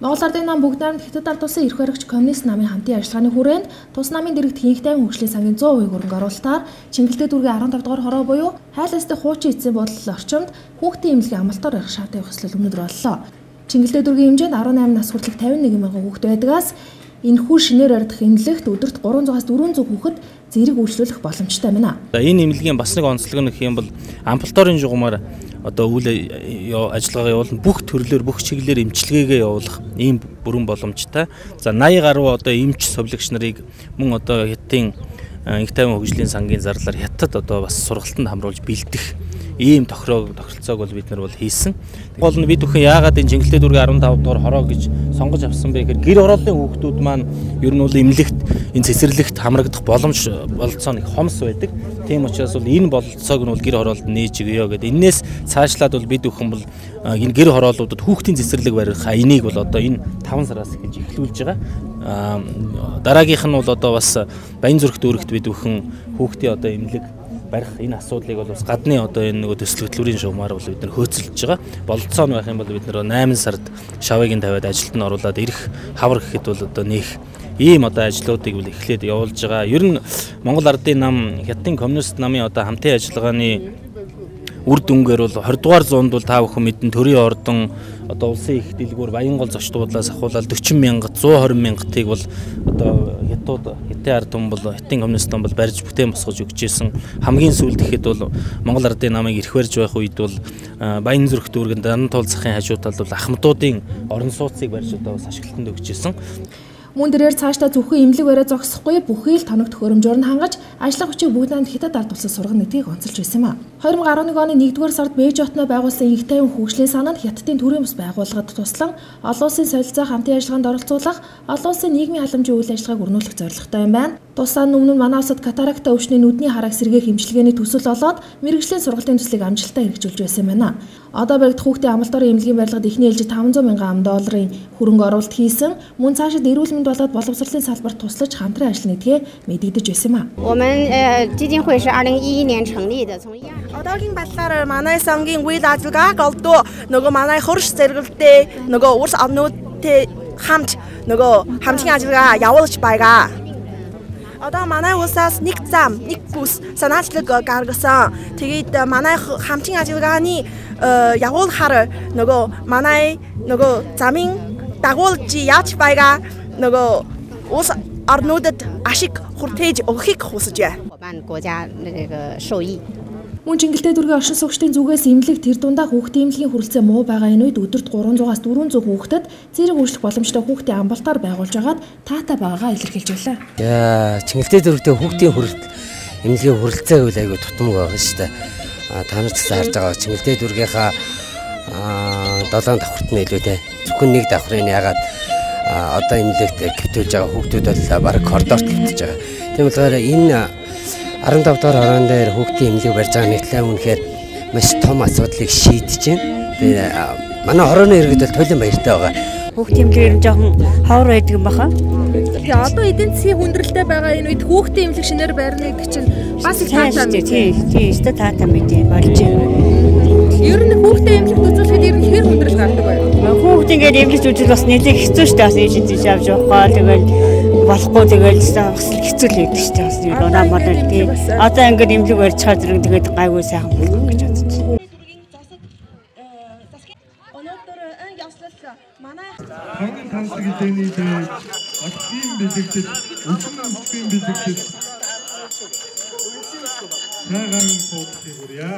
Монгол Ардын нам бүгд найрамд Хятад ард улсын эрх баригч коммунист намын хамтын ажиллагааны хүрээнд тус намын дэрэгт Хинх тайван хөгжлийн сангийн 100% хөрөнгө оруулалтаар Чингэлтэй дүүргийн 15 дугаар хороо буюу Хайластай хуучин эцсийн буудлын орчимд хүүхдийн эмнэлгийн амбулатори барих шав тавих ёслол өнөөдөр боллоо. Чингэлтэй дүүргийн хэмжээнд 18 нас хүртэлх 51 мянган хүүхэд байдгаас энэхүү шинээр баригдах эмнэлэгт өдөрт 300-аас 400 хүүхэд зэрэг үйлчлүүлэх боломжтой байна. Энэ эмнэлгийн бас нэг онцлог нь гэх юм бол амбулаторийн жугамаар одоо үйл ажиллагаагаа явуулна, бүх төрлөөр, бүх чиглэлээр эмчилгээгээ явуулах ийм бүрэн боломжтой. За 80 гаруй одоо эмч совлогч нарыг мөн одоо Хятадын инх тайван хөгжлийн сангийн зарлаар Хятад одоо бас сургалтанд хамруулж бэлдэх ийм тохиролцоог бол бид нар бол хийсэн. Гол нь бид бүхэн яагаад энэ Чингэлтэй дүүргийн 15 дугаар хороо гэж сонгож авсан бэ гэхээр гэр хорооллын хүүхдүүд маань ер нь бол эмнэлэгт энэ цэцэрлэгт хамрагдах боломж бололцоо нэг хомс байдаг. Тийм учраас бол энэ бололцоог нь бол гэр хороолд нээж өгье гэдэг. Энээс цаашлаад бол бид бүхэн бол энэ гэр хорооллуудад хүүхдийн цэцэрлэг барих энийг бол одоо энэ 5 сараас эхэлж эхлүүлж байгаа. Дараагийнх нь бол одоо бас Баянзүрх дүүрэгт бид бүхэн хүүхдийн одоо эмнэлэг барих энэ асуудлыг бол бас гадны одоо энэ нөгөө төсөл хөтөлбөрийн шугамар бол бид нар хөөцөлж байгаа. Бололцоо нь байх юм бол бид нар 8 сард шавыг нь тавиад ажилд нь оруулаад ирэх хавар гэхэд бол одоо нэх ийм одоо ажлуудыг бол эхлээд явуулж байгаа. Ер нь Монгол Ардын нам Хятадын коммунист намын одоо хамтын ажиллагааны үр дүнгээр бол 20 дугаар зуунд бол та бүхэн мэдэн төрийн ордон одоо улсын их дэлгүүр Баянгол зочд буудлаас ахуулаад 40 мянга 120 мянгатыг бол одоо Хятад Хятадын ард түмэн бол Хятадын коммунист нам бол барьж бүтээн босгож өгч ирсэн. Хамгийн сүүлд гэхэд бол Монгол Ардын намыг эрх барьж байх үед бол Баянзүрх дүүргэн Дарантуул захын хажуу талд бол Ахмадуудын орон сууцыг барьж одоо бас ашиглалтанд өгч ирсэн. Мөн тэрээр цаашдаа зөвхөн эмнэлэг бариа зогсохгүй бүхий л тоног төхөөрөмжөөр нь хангаж ажиллах хүчийг бүгд найрамд Хятад ард улсад сургана гэдгийг онцолж байсан юм а. 2011 оны 1-р сард Бээжин хотноо байгуулсан инх тайван хөгжлийн сан нь Хятадын төрийн бус байгууллагад туслан олон улсын солилцоо хамтын ажиллагаанд оролцуулах, олон улсын нийгмийн халамжийн үйл ажиллагааг өрнүүлэх зорилготой юм байна. Тус сан өмнө нь манай улсад катаракта өвчний нүдний харааг сэргээх эмчилгээний төсөл болоод мэргэжлийн сургалтын төслийг амжилттай хэрэгжүүлж байсан юм байна. Одоо баригдах хүүхдийн амбулаторийн эмнэлгийн барилгад эхний ээлжид 500 мянган ам долларын хөрөнгө оруулалт хийсэн. Мөн цаашид эрүүл мэнд болоод боловсролын салбарт туслаж хамтран ажиллана гэдгээ мэдэгдэж байсан юм а. Одоогийн байдлаар манай сангийн үйл ажиллагаа голдуу нөгөө манай хөрш зэрэгэлдээ нөгөө улс орнуудтай хамт нөгөө хамтын ажиллагаа явуулж байгаа. Одоо манай улсаас нэг зам, нэг бүс санаачлаг гаргасан. Тэгээд манай хамтын ажиллагааны явуулахаар нөгөө манай нөгөө замын дагуулж яаж байгаа нөгөө улс орнуудад ашиг хүртээж өгөхийг хүсэж байна. Мөн Чингэлтэй дүүргийн оршин суугчдын зүгээс эмнэлэг тэр дундаа хүүхдийн эмнэлгийн хүрэлцээ муу байгаа энэ үед өдөрт 300-аас 400 хүүхдэд зэрэг үйлчлэх боломжтой хүүхдийн амбулатори байгуулж байгаад таатай байгаагаа илэрхийлж байлаа. Яа, Чингэлтэй дүүрэгтээ хүүхдийн эмнэлгийн хүрэлцээ гэвэл айгүй тутамг байгаа шүү дээ. Та нар ч гэсэн харж байгаа Чингэлтэй дүүргийнхаа 7 давхарт нь илүү те. Зөвхөн нэг давхрыг яагаад одоо эмнэлэгт хэвтүүлж байгаа хүүхдүүд бол бараг коридорт хэвтэж байгаа. Тийм болохоор энэ 15 дугаар хорон дээр хүүхдийн эмнэлэг барьж байгаа нэг талаа үнэхээр маш том асуудлыг шийдэж байна. Тэгээ манай хорооны иргэд бол туйлын баяртай байгаа. Хүүхдийн эмнэлэг нь жоохон ховор байдаг юм баха. Тэгээ одоо эдийн засгийн хүндрэлтэй байгаа энэ үед хүүхдийн эмнэлэг шинээр барьна гэдэг чинь бас их таатай мэдээ. Тийм, тийм, өстой таатай мэдээ болж байна. Ер нь хүүхдийн эмнэлэгт үзүүлэхэд ер нь хэр хүндрэл гардаг вэ? Хүүхд ингээд эмнэлэгт үзвэл бас нэлээд хэцүү шүү дээ. Бас ээж тийш авч явахгүй тэгэл болохгүй тэгэл бас хэцүү л байдаг шүү дээ. Бас юу наа молоо тий. Одоо ингээд эмнэлэг барьж чад зэрэг тэгээд гайгүй сайхан болох гэж бодож байна. Ханган тансаг хэдийний дээд октийн бэлэгдэд өчмөн өмчгийн бэлэгдэд сайхан суудлыг хүрье.